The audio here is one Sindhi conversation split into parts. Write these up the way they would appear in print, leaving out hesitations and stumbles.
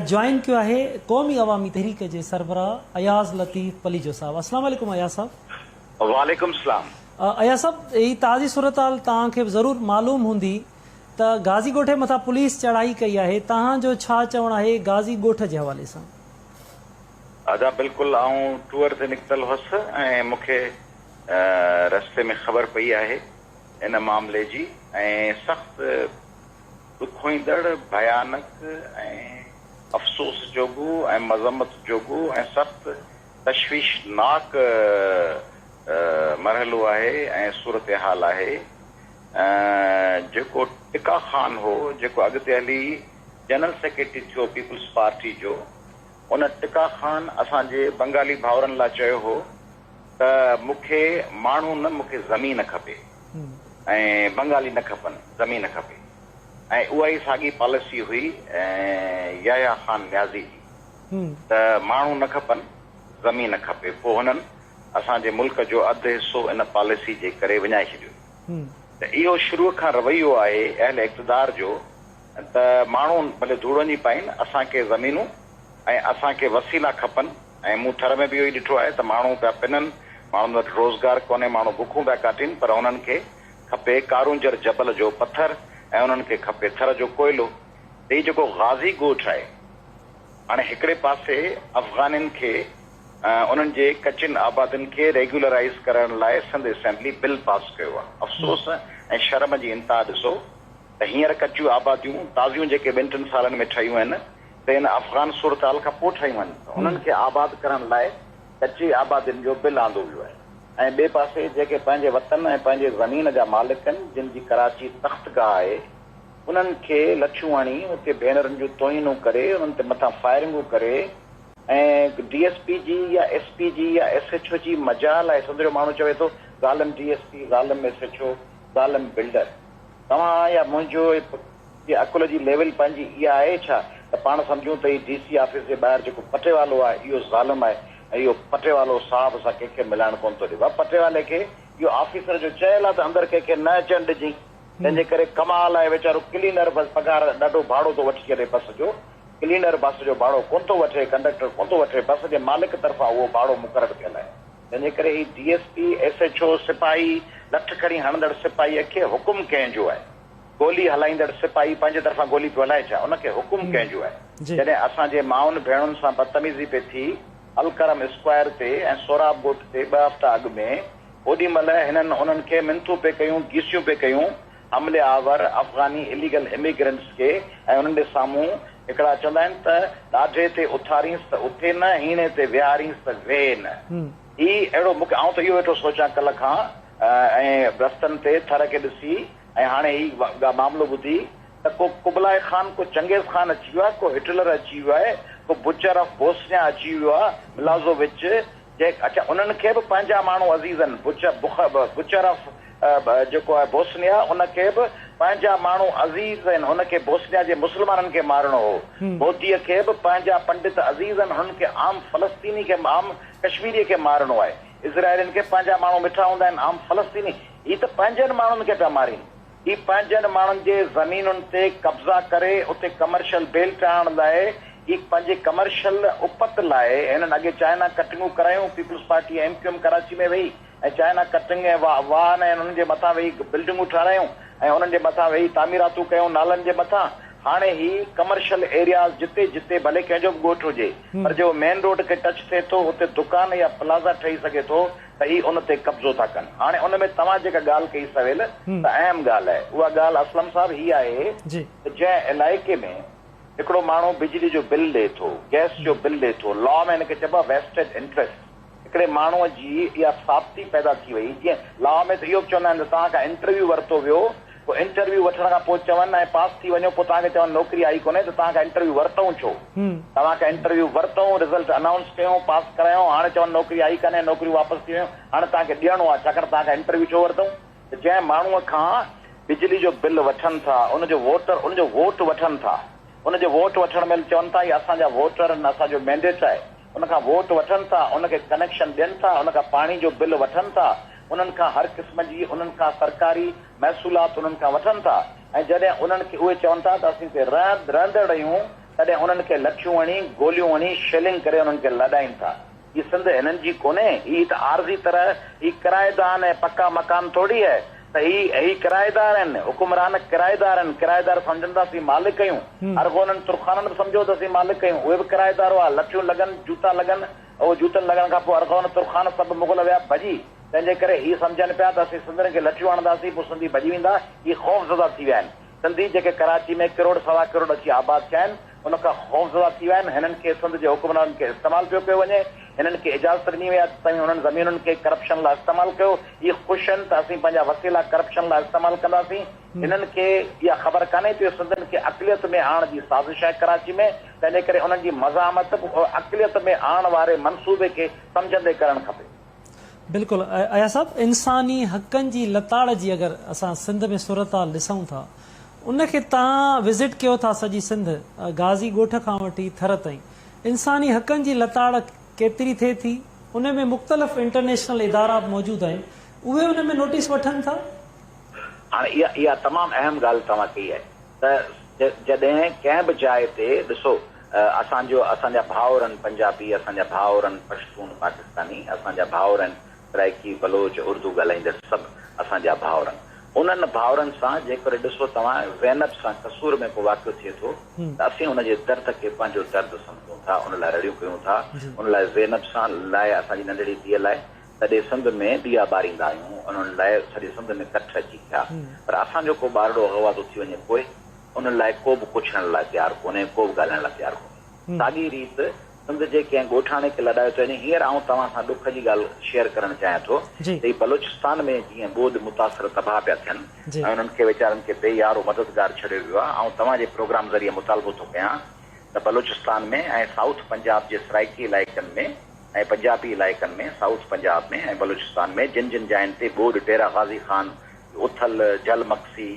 جوائن ڪيو آهي قومي عوامي تحريڪ جي سربراهه اياز لطيف پليجو صاحب السلام عليڪم اياز صاحب. وعليڪم السلام. اياز صاحب هي تازي صورتحال توهان کي به ضرور معلوم هوندي ته غازي ڳوٺ مٿان پوليس چڙهائي ڪئي آهي توهان جو ڇا چوڻ آهي غازي ڳوٺ جي حوالي سان. ادا بلڪل آئون ٽوئر تي نڪتل هوس ۽ مون کي رستي ۾ خبر پئي آهي ان معاملي جي ۽ سخت ڏکوئيندڙ، ڀيانڪ ۽ افسوس جوڳو ۽ مذمت جوڳو ۽ سخت تشويشناڪ مرحلو آهي ۽ صورتحال آهي. جيڪو ٽڪا خان هو، جيڪو اڳتي هلي جنرل سيڪريٽري ٿيو پيپلز پارٽي جو، ان ٽڪا خان اسان جي بنگالي ڀائرن لاء چيو هو ته مون کي ماڻهو نه مون کي زمين کپي ۽ بنگالي نه کپن زمين کپي ۽ اها ئي ساڳي پاليسي هئي يحيٰ خان نيازي جي ته ماڻهو نه کپن زمين کپي پوء هنن اسان جي ملڪ جو اڌ حصو ان پاليسي جي ڪري وڃائي ڇڏيو ته اهو شروع کان رويو آهي اهل اقتدار جو ته ماڻهو ڀلي ڌوڙ وڃي پائين اسان کي زمينون ۽ اسان کي وسيلا کپن ۽ مون ٿر ۾ به اهو ئي ڏٺو آهي ته ماڻهو پيا پنن، ماڻهن وٽ روزگار ڪونهي، ماڻهو بکون پيا ڪاٽين پر انهن کي کپي ڪارونجهر جبل جو پٿر ۽ انهن کي کپي ٿر جو ڪوئلو. ته هي جيڪو غازي ڳوٺ آهي، هاڻي هڪڙي پاسي افغانين کي انهن جي ڪچين آبادين کي ريگيولرائيز ڪرڻ لاء سنڌ اسيمبلي بل پاس ڪيو آهي. افسوس ۽ شرم جي انتها ڏسو ته هينئر ڪچيون آباديون تازيون جيڪي ٻن ٽن سالن ۾ ٺهيون آهن ته ان افغان صورتحال کان پوء ٺهيون آهن ته انهن کي آباد ڪرڻ لاء ڪچي آبادين جو بل آندو ويو آهي ۽ ٻئي پاسي جيڪي پنهنجي وطن ۽ پنهنجي زمين جا مالڪ آهن جن جي ڪراچي تخت گاهه آهي انهن کي لٺيون هڻي اتي ڀينرن جون توهينون ڪري انهن تي مٿان فائرنگون ڪري ۽ ڊي ايس پي جي يا ايس پي جي يا ايس ايڇ او جي مجال آهي سنڌ جو ماڻهو چوي ٿو ظالم ڊي ايس پي ظالم ايس ايڇ او ظالم بلڊر توهان يا منهنجو جي عقل جي ليول پنهنجي اها آهي ڇا ته پاڻ سمجهون ته هي ڊي سي آفيس جي ٻاهر جيڪو پٽيوالو آهي اهو ظالم آهي ۽ اهو پٽيوالو صاحب سان ڪنهن کي ملائڻ ڪونه ٿو ڏي. ڀا پٽيوالي کي اهو آفيسر جو چيل آهي ته اندر ڪنهن کي نه اچڻ ڏجين تنهن جي ڪري ڪمال آهي ويچارو ڪلينر بس پگهار ڏاڍو ڀاڙو ٿو وٺي ڇڏي بس جو ڪلينر بس جو ڀاڙو ڪونه ٿو وٺي ڪنڊڪٽر ڪونه ٿو وٺي بس جي مالڪ طرفان اهو ڀاڙو مقرر ٿيل آهي. تنهن جي ڪري هي D S P, S H O, سپاهي، لٺ کڻي هڻندڙ سپاهيء کي حڪم ڪنهن جو آهي؟ گولي هلائيندڙ سپاهي پنهنجي طرفان گولي پيو هلائي ڇا؟ ان کي حڪم ڪنهن جو آهي؟ جڏهن اسان جي مائن ڀيڻن سان بدتميزي پئي ٿي الڪرم اسڪوائر تي ۽ سهراب ڳوٺ تي ٻه هفتا اڳ ۾، اوڏي مهل هنن انهن کي منٿون پئي ڪيون، گيسيون پئي ڪيون، حملي آور افغاني اليگل اميگرنٽس کي ۽ انهن جي سامهون هڪڙا چوندا آهن ته ڏاڍي تي اٿارينس ته اٿي نه، هيڻي تي ويهارينس ته ويهي نه. هي اهڙو مون کي آئون ته اهو ويٺو سوچان ڪلهه کان ۽ رستن تي ٿر کي ڏسي ۽ هاڻي هي معاملو ٻڌي ته ڪو قبلائي خان ڪو چنگيز خان اچي ويو آهي، ڪو هٽلر اچي ويو آهي، ڪو بچر آف بوسنيا اچي ويو آهي، ملازووچ جي اڇا انهن کي به پنهنجا ماڻهو عزيز آهن، بچر آف جيڪو آهي بوسنيا ان کي به پنهنجا ماڻهو عزيز آهن، هن کي بوسنيا جي مسلمانن کي مارڻو هو، موديء کي به پنهنجا پنڊت عزيز آهن، هنن کي عام فلسطيني کي عام ڪشميري کي مارڻو آهي، اسرائيلين کي پنهنجا ماڻهو مٺا هوندا آهن، عام فلسطيني هي ته پنهنجن ماڻهن کي پيا مارين. هي پنهنجن ماڻهن جي زمينن تي قبضا ڪري اتي ڪمرشل بيلٽ آڻڻ لاء هي پنهنجي ڪمرشل اپت لاء هنن اڳي چائنا ڪٽنگون ڪرايون peoples party ۽ M Q M Karachi ۾ ويهي ۽ چائنا ڪٽنگ ۽ واهن ۽ انهن جي مٿان ويهي بلڊنگون ٺهرايون ۽ انهن جي مٿان ويهي تعميراتون ڪيون نالن جي مٿان هاڻي هي ڪمرشل ايرياز جتي جتي ڀلي ڪنهن جو به ڳوٺ هجي پر جي اهو مين روڊ کي ٽچ ٿئي ٿو اتي دڪان يا پلازا ٺهي سگهي ٿو ته هي ان تي قبضو ٿا ڪن. هاڻي ان ۾ توهان جيڪا ڳالهه ڪئي سويل ته اهم ڳالهه آهي. اها ڳالهه اسلم صاحب هي آهي ته جنهن علائقي ۾ هڪڙو ماڻهو بجلي جو بل ڏئي ٿو، گئس جو بل ڏئي ٿو، لا ۾ هن کي چئبو آهي ويسٽيڊ انٽريسٽ، هڪڙي ماڻهوء جي اها ثابتي پيدا ٿي وئي، جيئن لا ۾ ته اهو به چوندا آهن ته توهان کان انٽرويو ورتو ويو، پوء انٽرويو وٺڻ کان پوء چون ۽ پاس ٿي وڃو پوء توهان کي چون نوڪري آئي ڪونهي ته توهان کان انٽرويو ورتئون ڇو؟ توهان کان انٽرويو ورتئون رزلٽ انائونس ڪيون پاس ڪرايون هاڻي چون نوڪري آئي ڪانهي نوڪريون واپس ٿي ويون هاڻي توهان کي ڏيڻو آهي ڇاڪاڻ توهان کان انٽرويو ڇو ورتئون ته جنهن ماڻهوء کان بجلي جو بل وٺن ٿا ان جو ووٽر ان جو ووٽ وٺن ٿا ان جو ووٽ وٺڻ مهل چون ٿا هي اسان جا ووٽر آهن اسان جو مينڊيٽ آهي ان کان ووٽ وٺن ٿا ان کي ڪنيڪشن ڏين ٿا ان کان پاڻي جو بل وٺن ٿا انهن کان هر قسم جي انهن کان سرڪاري محصولات انهن کان وٺن ٿا ۽ جڏهن انهن کي اهي چون ٿا ته اسين هتي رهندڙ آهيون تڏهن انهن کي لٺيون هڻي، گوليون هڻي، شيلنگ ڪري انهن کي لڏائين ٿا. هي سنڌ هنن جي ڪونهي، هي ته عارضي طرح هي ڪرائيدان ۽ پڪا مڪان ٿورڙي آهي ته هي هي ڪرائيدار آهن، حڪمران ڪرائيدار آهن، ڪرائيدار سمجهن ٿا اسين مالڪ آهيون، ارغونن ترخانن به سمجهيو ته اسين مالڪ آهيون، اهي به ڪرائيدار هئا، لٺيون لڳن، جوتا لڳن، اهو جوتن لڳڻ کان پوء ارغون ترخان سڀ مغل ويا ڀڄي، تنهن جي ڪري هي سمجهن پيا ته اسين سنڌين کي لٺيون هڻنداسين پوء سنڌي ڀڄي ويندا، هي خوفزده ٿي ويا آهن. سنڌي جيڪي ڪراچي ۾ ڪروڙ سوا ڪروڙ اچي آباد ٿيا آهن ان کان خوفزده ٿي ويا آهن، هنن کي سنڌ جي حڪمرانن کي استعمال پيو ڪيو وڃي، هنن کي اجازت ڏني وئي آهي ته توهين انهن زمينن کي ڪرپشن لاء استعمال ڪيو، هي خوش آهن ته اسين پنهنجا وسيلا ڪرپشن لاء استعمال ڪنداسين، هنن کي اها خبر ڪانهي ته اهو سنڌين کي اقليت ۾ آڻڻ جي سازش آهي ڪراچي ۾، تنهنجي ڪري انهن جي مزاحمت به اقليت ۾ آڻڻ واري منصوبي کي سمجهندي ڪرڻ کپي. بلڪل اياز صاحب انساني حقن جي لتاڙ جي اگر اسان سنڌ ۾ صورتحال ڏسون ٿا ان کي تهان وزٽ ڪيو ٿا سڄي سنڌ غازي ڳوٺ کان وٺي ٿر تائين انساني حقن جي لتاڙ ڪيتري ٿئي ٿي ان ۾ مختلف انٽرنيشنل ادارا به موجود آهن اهي ان ۾ نوٽيس وٺن ٿا؟ هاڻي اها اها تمام اهم ڳالهه توهان ڪئي آهي ته جڏهن ڪنهن به جاء تي ڏسو اسان جو اسان جا ڀائر آهن پنجابي اسان جا ڀائر آهن پشتون پاڪستاني اسان جا ڀائر آهن سرائيڪي بلوچ اردو ڳالهائيندڙ سڀ اسان جا ڀائر آهن انهن ڀائرن سان جيڪڏهن ڏسو توهان زينب سان قصور ۾ ڪو واقعو ٿئي ٿو ته اسين ان جي درد کي پنهنجو درد سمجهون ٿا ان لاء رڙيون ڪيون ٿا ان لاء زينب سان لاء اسان جي ننڍڙي ڌيء لاء سڄي سنڌ ۾ ڏيئا ٻاريندا آهيون، انهن لاء سڄي سنڌ ۾ ڪٺ اچي ٿيا، پر اسان جو ڪو ٻارڙو اغوا ٿو ٿي وڃي پوء انهن لاء ڪو به ڪڇڻ لاء تيار ڪونهي، ڪو به ڳالهائڻ لاء تيار ڪونهي. ساڳي ريت سنڌ جي ڪنهن ڳوٺاڻي کي لڏايو ٿو وڃي. هينئر آئون توهان سان ڏک جي ڳالهه شيئر ڪرڻ چاهيان ٿو ته هي بلوچستان ۾ جيئن ٻوڏ متاثر تباهه پيا ٿين ۽ انهن کي ويچارن کي بي يار و مددگار ڇڏيو ويو آهي، آئون توهان جي پروگرام ذريعي مطالبو ٿو ڪيان ته بلوچستان ۾ ۽ سائوٿ پنجاب جي سرائيڪي علائقن ۾ ۽ پنجابي علائقن ۾، سائوٿ پنجاب ۾ ۽ بلوچستان ۾ جن جن جاين تي ٻوڏ، ڊيرا غازي خان، اٿل، جهل مگسي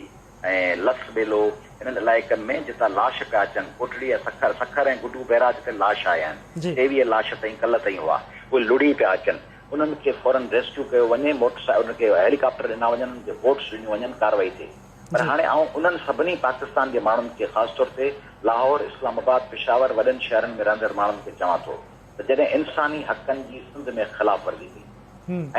۽ لس ٻيلو انهن علائقن ۾ جتان لاش پيا اچن، ڪوٽڙي ۽ سکر، سکر ۽ گڊو بئراج تي لاش آيا آهن، 23 لاش تائين ڪلهه تائين هئا، اهي لڙهي پيا اچن، انهن کي فورن ريسڪيو ڪيو وڃي، موٽر انهن کي هيليڪاپٽر ڏنا وڃن، انهن کي بوٽس ڏنيون وڃن، ڪارروائي ٿئي. پر هاڻي آئون انهن سڀني پاڪستان جي ماڻهن کي خاص طور تي لاهور، اسلام آباد، پشاور وڏن شهرن ۾ رهندڙ ماڻهن کي چوان ٿو ته جڏهن انساني حقن جي سنڌ ۾ خلاف ورزي ٿي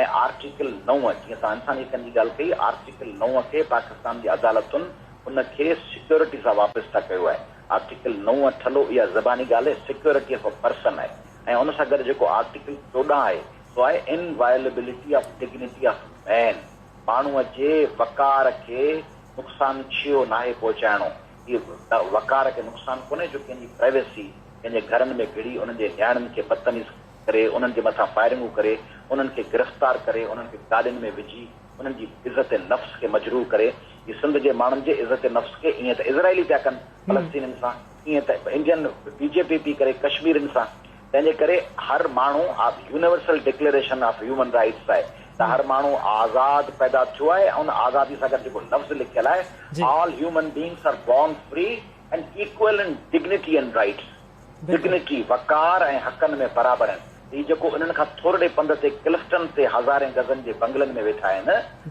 ۽ آرٽيڪل 9 جيئن توهان انساني حقن جي ڳالهه ڪئي آرٽيڪل 9 کي پاڪستان جي عدالتن ان کي سيڪيورٽي سان وابسته ڪيو آهي آرٽيڪل 9 ٺلهو اها زباني ڳالهه سيڪيورٽي آف ا پرسن آهي ۽ ان سان گڏ جيڪو آرٽيڪل 14 آهي سو آهي inviolability of dignity of man ماڻهوء جي وقار کي نقصان ڇيهو ناهي پهچائڻو. هي وقار کي نقصان ڪونهي جو ڪنهن جي پرائيويسي، ڪنهن جي گهرن ۾ گهڙي انهن جي نياڻين کي بدتميز ڪري، انهن جي مٿان فائرنگون ڪري، انهن کي گرفتار ڪري، انهن کي گاڏين ۾ وجهي، انهن جي عزت نفس کي مجروح ڪري. هي سنڌ جي ماڻهن جي عزت نفس کي ائين ته اسرائيلي پيا ڪن فلسطينين سان، ائين ته انڊين بي جي پي پي ڪري ڪشميرين سان. تنهن جي ڪري هر ماڻهو universal declaration of human rights آهي ته هر ماڻهو آزاد پيدا ٿيو آهي ۽ ان آزادي سان گڏ جيڪو لفظ لکيل آهي all human beings are born free and equal in dignity and rights dignity وقار ۽ حقن ۾ برابر آهن. هي جيڪو انهن کان ٿورڙي پنڌ تي ڪلفٽن تي هزارين گزن جي بنگلن ۾ ويٺا آهن،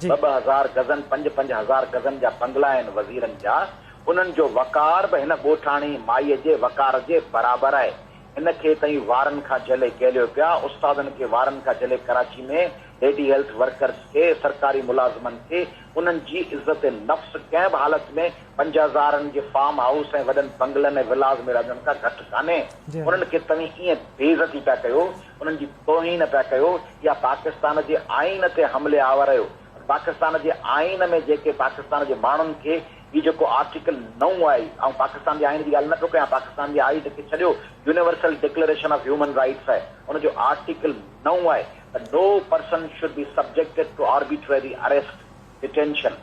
ٻه ٻه هزار گزن، پنج پنج هزار گزن جا بنگلا آهن وزيرن جا، انهن جو وقار به هن ڳوٺاڻي مائيء جي وقار جي برابر آهي. هن کي تائين وارن کان جهلي گهليو پيا، استادن کي وارن کان جهلي ڪراچي ۾ ليڊي هيلٿ ورڪرز کي، سرڪاري ملازمن کي انهن جي عزت نفس ڪنهن به حالت ۾ پنج هزارن جي فارم هائوس ۽ وڏن بنگلن ۽ ولاز ۾ رهندڙن کان گهٽ ڪانهي. انهن کي توهين ائين بي عزتي پيا ڪيو، انهن جي توهين پيا ڪيو، اها پاڪستان جي آئين تي حملي آور آهيو. پاڪستان جي آئين ۾ جيڪي پاڪستان جي ماڻهن کي هي جيڪو آرٽيڪل 9 آهي، آئون پاڪستان جي آئين جي ڳالهه نه پيو ڪيان، پاڪستان جي آئين کي ڇڏيو، universal declaration of human rights آهي، ان جو آرٽيڪل 9 آهي ته no person should be subjected to arbitrary arrest, detention,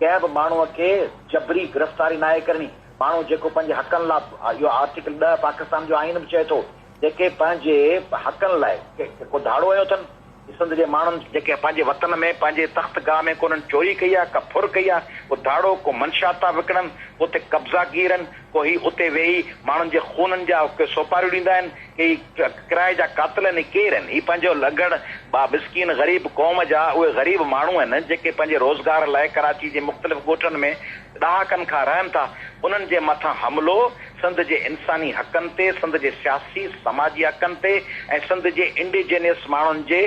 ڪنهن به ماڻهوء کي جبري گرفتاري ناهي ڪرڻي، ماڻهو جيڪو پنهنجي حقن لا، اهو آرٽيڪل 10 پاڪستان جو آئين به چئي ٿو، جيڪي پنهنجي حقن لاء ڪو ڌاڙو هنيو اٿن، سنڌ جي ماڻهن جيڪي پنهنجي وطن ۾ پنهنجي تخت گاهه ۾ ڪو انهن چوري ڪئي آهي، ڪا ڦر ڪئي آهي، ڪو ڌاڙو، ڪو منشيات ٿا وڪڻن، ڪو اتي قبضا گير آهن، ڪو هي اتي ويهي ماڻهن جي خونن جا ڪي سوپاريون ڏيندا آهن، ڪي هي ڪرائي جا قاتل آهن، هي ڪير آهن؟ هي پنهنجو لنگهڙ با مسڪين غريب قوم جا اهي غريب ماڻهو آهن جيڪي پنهنجي روزگار لاء ڪراچي جي مختلف ڳوٺن ۾ ڏهاڪن کان رهن ٿا، انهن جي مٿان حملو سنڌ جي انساني حقن تي، سنڌ جي سياسي، سماجي حقن تي ۽ سنڌ جي انڊيجينيس ماڻهن جي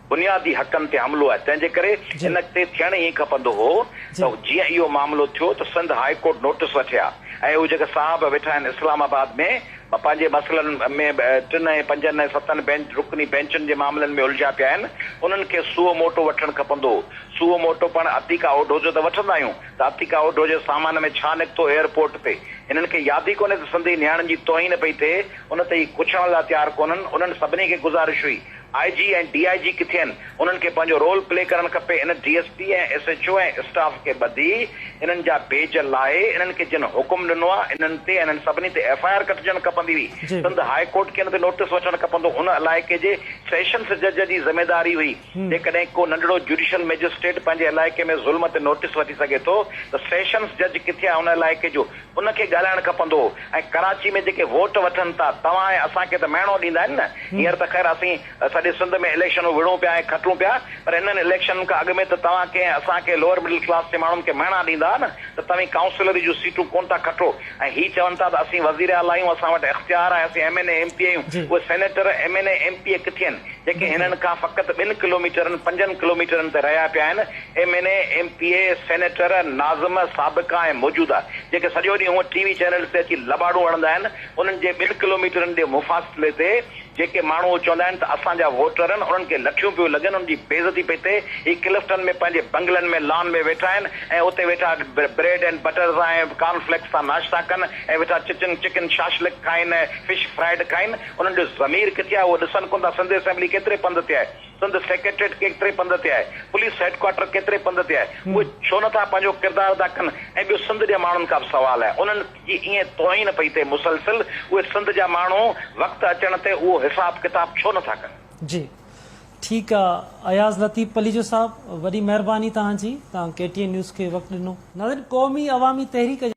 بنيادي حقن تي حملو آهي. تنهن جي ڪري ان تي ٿيڻ ائين کپندو هو ته جيئن اهو معاملو ٿيو ته سنڌ هاء ڪورٽ نوٽس وٺي ها ۽ اهي جيڪي صاحب ويٺا آهن اسلام آباد ۾ پنهنجي مسئلن ۾ ٽن ۽ پنجن ۽ ستن بينچ رڪني بينچن جي معاملن ۾ الجهيا پيا آهن انهن کي سوئو موٽو وٺڻ کپندو هو. سوئو موٽو پاڻ عتيقه اوڍو جو ته وٺندا آهيون ته عتيقه اوڍو جي سامان ۾ ڇا نڪتو ايئرپورٽ تي هنن کي ياد ئي ڪونهي ته سنڌي نياڻين جي توهين پئي ٿئي ان تي هي ڪڇڻ لاء تيار ڪونهن انهن سڀني کي گذارش هئي آء جي ۽ ڊي I جي ڪٿي آهن انهن کي پنهنجو رول پلي ڪرڻ کپي ان D S P ۽ S H O ۽ staff کي ٻڌي انهن جا بيج لاهي انهن کي جن حڪم ڏنو آهي انهن تي ۽ انهن سڀني تي ايف I R ڪٽجڻ کپندي هئي سنڌ هاء ڪورٽ کي ان تي نوٽيس وٺڻ کپندو ان علائقي جي سيشنس جج جي ذميداري هئي جيڪڏهن ڪو ننڍڙو جوڊيشل مئجسٽريٽ پنهنجي علائقي ۾ ظلم تي نوٽيس وٺي سگهي ٿو ته سيشنس جج ڪٿي آهي ان علائقي جو ان کي ڳالهائڻ کپندو هو ۽ ڪراچي ۾ جيڪي ووٽ وٺن ٿا توهان ۽ اسان کي ته مهڻو ڏيندا آهن نه هينئر ته خير اسين سڄي سنڌ ۾ اليڪشنون وڙهون پيا ۽ کٽون پيا پر انهن اليڪشنن کان اڳ ۾ ته توهان کي ۽ اسان کي لوئر مڊل ڪلاس جي ماڻهن کي مهڻا ڏيندا ها نه ته توهين ڪائونسلري جون سيٽون ڪونه ٿا کٽو ۽ هي چون ٿا ته اسين وزير اعليٰ آهيون اسان وٽ اختيار آهي اسين M N A M P آهيون اهي senator M N A M P A ڪٿي آهن جيڪي هنن کان فقط ٻن ڪلوميٽرن پنجن ڪلوميٽرن تي رهيا پيا آهن، M N A, M P A, senator, ناظم، سابقا ۽ موجوده جيڪي سڄو ڏينهن هونء ٽي وي چينلز تي اچي لٻاڙون هڻندا آهن، انهن جي ٻن ڪلوميٽرن جي مفاصلي تي جيڪي ماڻهو چوندا آهن ته اسان جا ووٽر آهن، انهن کي لٺيون پيون لڳن، انهن جي بيعزتي پئي ٿئي، هي ڪلفٽن ۾ پنهنجي بنگلن ۾ لان ۾ ويٺا آهن ۽ اتي ويٺا بريڊ اينڊ بٽر سان ۽ ڪارن فليڪس سان ناشتا ڪن ۽ ويٺا چچن چڪن شاشلڪ کائين ۽ فش فرائيڊ کائين. انهن جو ضمير ڪٿي آهي اهو ڏسن ڪونه ٿا، سنڌ اسيمبلي ڪيتري پنڌ تي آهي، سنڌ سيڪريٽريٽ ڪيتري پنڌ تي آهي، پوليس هيڊ ڪوارٽر ڪيتري پنڌ تي آهي، اهي ڇو نه ٿا پنهنجو ڪردار ادا ڪن ۽ ٻيو سنڌ جي ماڻهن کان به سوال آهي انهن جي ائين توهين پئي ٿئي مسلسل اهي سنڌ جا ماڻهو وقت اچڻ تي اهو حساب ڪتاب ڇو نه ٿا ڪن. جي ٺيڪ آ اياز لطيف پليجو صاحب وڏي مهرباني توهان جي توهان ڪي ٽي اين نيوز کي وقت ڏنو. ناظرين قومي عوامي تحريڪ جي.